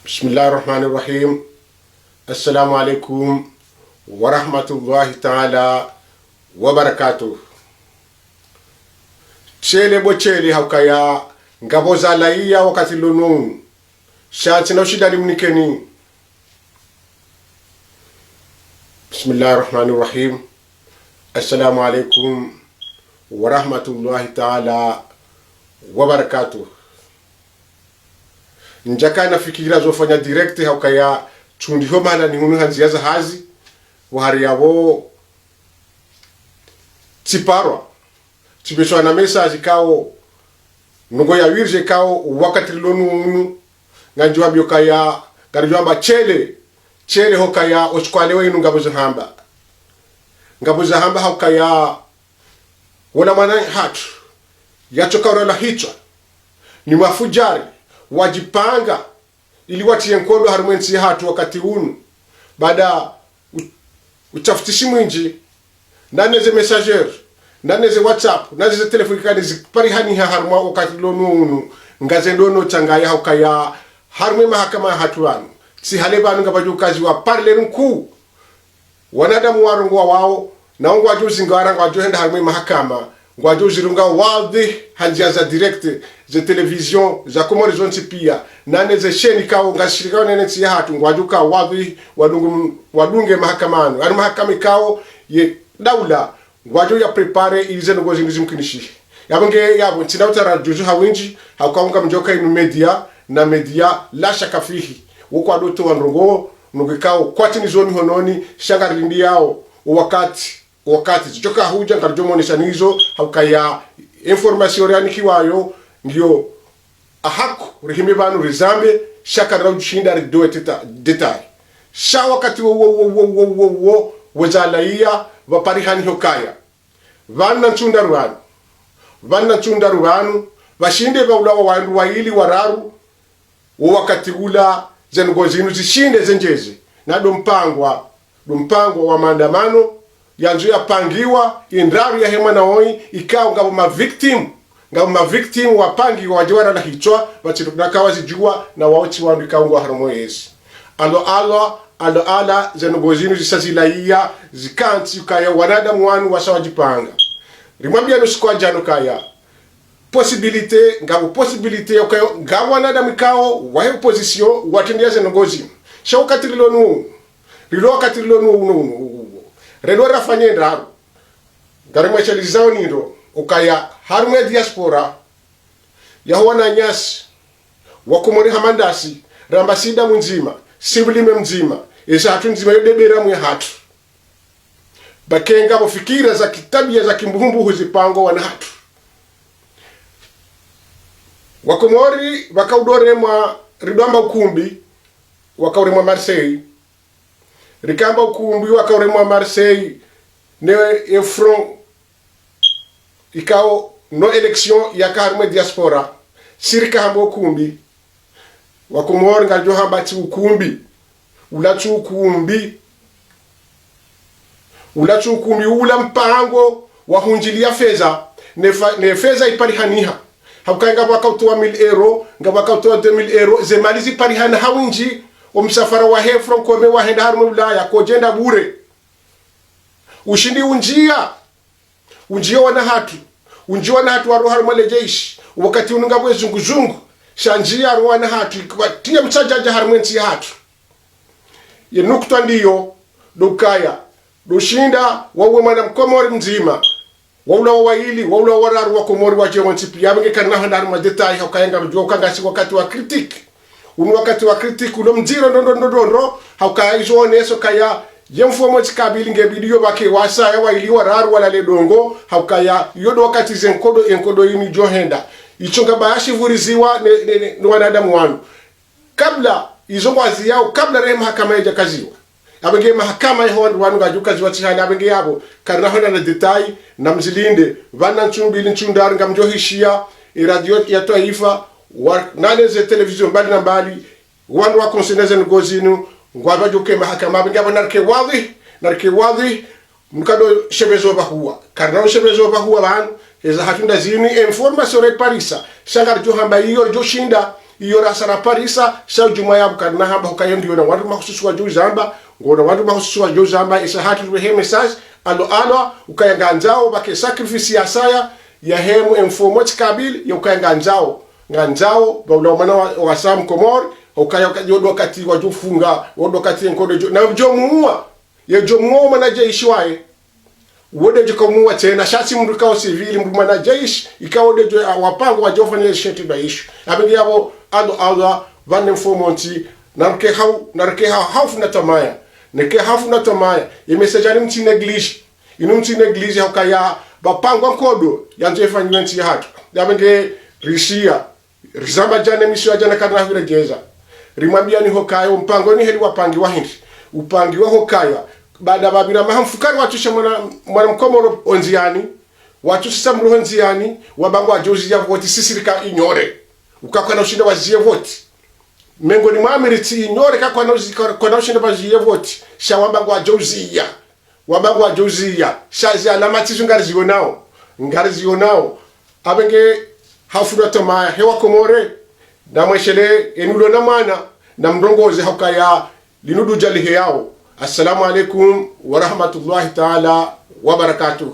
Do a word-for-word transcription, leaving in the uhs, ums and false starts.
بسم الله الرحمن الرحيم. السلام عليكم ورحمة الله تعالى وبركاته. Shele bo shele haukaya ngapvo zalawa wakati lonu. Sha ntsina ushida nimnikeni. بسم الله الرحمن الرحيم. السلام عليكم ورحمة الله تعالى وبركاته. Ndjaka na fikira zo fanya direct haukaya tsundi ho mahala ni hunu ha ndziya za hazi, wahari yapvo tsiparwa. Tsipveswa na message ikao, nungo ya wirje ikao, wakati lonu unu, ngandjo wambio kaya, ngandjo wamba shele, shele hukaya, oshikwale wa inu ngapvo zo hamba. Ngapvo zo hamba haukaya, wona mwana hatru, yatsoka urala hitswa, ni mafudjari, wadjipanga, ili watriye nkodo harumwa entsi yahatru wakati unu. Baada u-, utafutishi mwindji, nane ze messenger, nane ze WhatsApp, nane ze telefoni kani ziparihaniha harumwa wakati lonu unu, ngaze ndono tsangaya haukaya harumwa emahakama yahatru pvanu. Tsi hale pvanu ngapvadjo ukaziwa parler nkuu. Wanadamu warongowa wao, nao ngwadjo uzingara, ngwadjo henda harumwa emahakama, ngwadjo uzirunga wadhwihi ha ndziya za direct, ze télévision, za Komori zontsi pia, nane ze chaîne ikao ngazishirikao nene ntsi yahatru, ngwadjo uka wadhwihi, wadungu-, wadunge mahakama yanu. Yanu mahakama ikao ye daula, ngwadjo ya préparer ili ze ndrongoo zinu zimkinishihe. Yapvo nge yapvo, ntsina utara juju ha windji, hauka unga mdjoka inu média, na média la shaka fihi. Wo kwadjo towa ndrongoo, ndrongoo ikao, kwatsi nizo mihononi, sha ngarilindiyao, o wakati, o wakati zidjoka hudja, ngaridjo monesha nizo, haukaya information riyanikiwayo, ngiyo ahaku, rihime pvanu rizambe, sha karina udjoshinda ridowe teta-, détail. Sha wakati wo, wo, wo, wo, wo, wo, wo, wo zalawa, pvaparihani hukaya. Pvanu na ntsu ndraru pvanu. Pvanu na ntsu ndraru pvanu, pvashinde pvaulawa wandru wayili wararu, wo wakati ula ze ndrongoo zinu zishinde zendjeze. Na ndo mpangwa, ndo mpangwa wa maandamano, yandzo yapangiwa, indraru yahe mwana woyi, ikao ngapvo ma victime, ngapvo ma victime wapangiwa wadje warala hitswa, pvatsi nakawa zidjuwa, na wao tsi wandru ikao ngwa harumwa yezi. Alo, alo, alo, ala, ze ndrongoo zinu zisa zilaya, zikantsi ukaya wanadamu wanu wasa wadjipanga. Rimwambia no usiku wa djana ukaya, possibilité, ngapvo possibilité ya ukaya, ngapvo wanadamu ikao, wahe opposition, watrendeya ze ndrongoo zinu. Sha wakati rilo nu, rilo wakati rilo nu, nu, nu, nu, nu. Relo rafanye ndraru. Ngarimweshelezao nindo, ukaya, harumwa diaspora, yaho wananyasi, wa Komori hama ndasi, ramba si damu ndzima, si ulime mdzima, esa hatru ndzima yo debera mwe hatru. Pvake ngapvo fikira za kitabia za kimbuhumbuhu zipangwa wana hatru. Wa Komori, pvaka udoremwa ridwamba ukumbi, waka uremwa Marseille, rikamba ukumbi waka uremwa Marseille, ne e front ikao no élection yaka harumwa diaspora, si rika hamba ukumbi, wa Komori ngaridjo hamba tsi ukumbi, ula tsi ukumbi, ula tsi ukumbi, ula mpango wa hundjiliya feza, ne fa-, ne feza iparihaniha. Haukaya ngapvo wakautowa mille euros, ngapvo wakautowa deux mille euros, ze mali ziparihana ha windji, o msafara wahe front commun wahenda harumwa Ulaya, kodjenda bure. Ushindi undjiya, undjiya wana hatru, undjiya wana hatru waro harumwa le jeshi, wakati unu ngapvo ezunguzungu, sha ndjiya ro wana hatru, ikwa tiya mtsadjadja harumwa entsi yahatru. Ye nukutwa ndiyo, ndo ukaya, ndo ushinda, wauwe mwana Mkomori mdzima, waulawa wayili, waulawa wararu wa Komori wadje wontsi pia, apvo nge karina hwenda harumwa détail, haukaya ngarudjuwa uka ngasi wakati wa critique. Unu wakati wa critique, ulo mdziro ndo ndo ndo ndo ndo, haukaya izo oneso kaya, ye mfumo tsikabili nge bidiyo pvake wasaya wayili wararu walale dongo, haukaya, iyo ndo wakati ze nkodo, enkodo inu djo henda. Itso ngapvo yashivuriziwa ne, ne, ne, ne wanadamu wanu. Kabla, izo ngwaziyao, kabla re mahakama yadja kaziwa. Apvo nge mahakama yaho wandru wanu ngadjo kaziwa tsi hali, apvo nge yapvo, karina hwenda na détail, na mzilinde, pvanu na ntsu mbili ntsu ndraru ngamdjo hishiya, e radio ya twaifa, wa, nane ze télévision mbali na mbali, wandru wa concerné ze ndrongoo zinu, ngwapvadjo ke mahakama, apvo nge yapvo narike wadhwihi, narike wadhwihi, mkado shepvezo pvahuwa. Karina shepvezo pvahuwa pvanu, eza hatru nda zinu, information reparisa, sha ngaridjo hamba iyo, ridjo shinda, Iyo rasa raparisa, sha udjumwa yapvo karina hamba hukaya ndiyo na wandru mahususi wadjo uzamba, ngona wandru mahususi wadjo uzamba, isa hatru riwehe message, alo alo, ukaya ngandzao, pvwake sacrifice ya saya, ya hemu emfumo tsi kabili, ya ukaya ngandzao, ngandzao, pvaula mwana wa, wa Sam Komori, ukaya uka-, yo ndo wakati wadjo funga, wo ndo wakati enkodo djo, na djo muwa, ye djo muwa mwana jeshi waye. Wo ndo djo kamuwa tsena, sha tsi mndru kao civil, mndru mwana jeshi, ikao ndo djo, ah, wapangwa wadjo fanya sheti ba ishi. Apvenge yapvo, alo Allah, pvane mfumo ntsi, narike hau, narike ha-, haufu na tamaya. Narike haufu na tamaya. Ye message inu mtsi néglige. Inu mtsi néglige hukaya, pvapangwa nkodo, yandzo ifanyiwe ntsi yahatru. Apvenge rishiya. Rizamba djana, emission ya djana karina hwira djeza. Rimwambiyani hukaya, ompango ni heli wapangiwa hindri. Upangiwa hukaya. Baada pvapvira maha mfukare watsusha mwana, mwana mkomoro ondziyani. Watsusisa mndru ondziyani. Wamba ngwadjo uziya voti sisi rika ignoré. Uka kwana ushinda waziye voti. Mengoni mwa amiri tsi ignoré ka kwana uzi-, ka-, kwana ushinda waziye voti. Sha wamba ngwadjo uziya. Wamba ngwadjo uziya, sha zi alama tsi zo ngarizionao, ngarizionao. Apvenge haufu na tamaya, he wa Komori, namweshelee, enu mulo na mwana, namrongoze hukaya, linu ndo djali he yao. Assalamu alaikum wa rahmatullahi ta'ala wa barakatuh.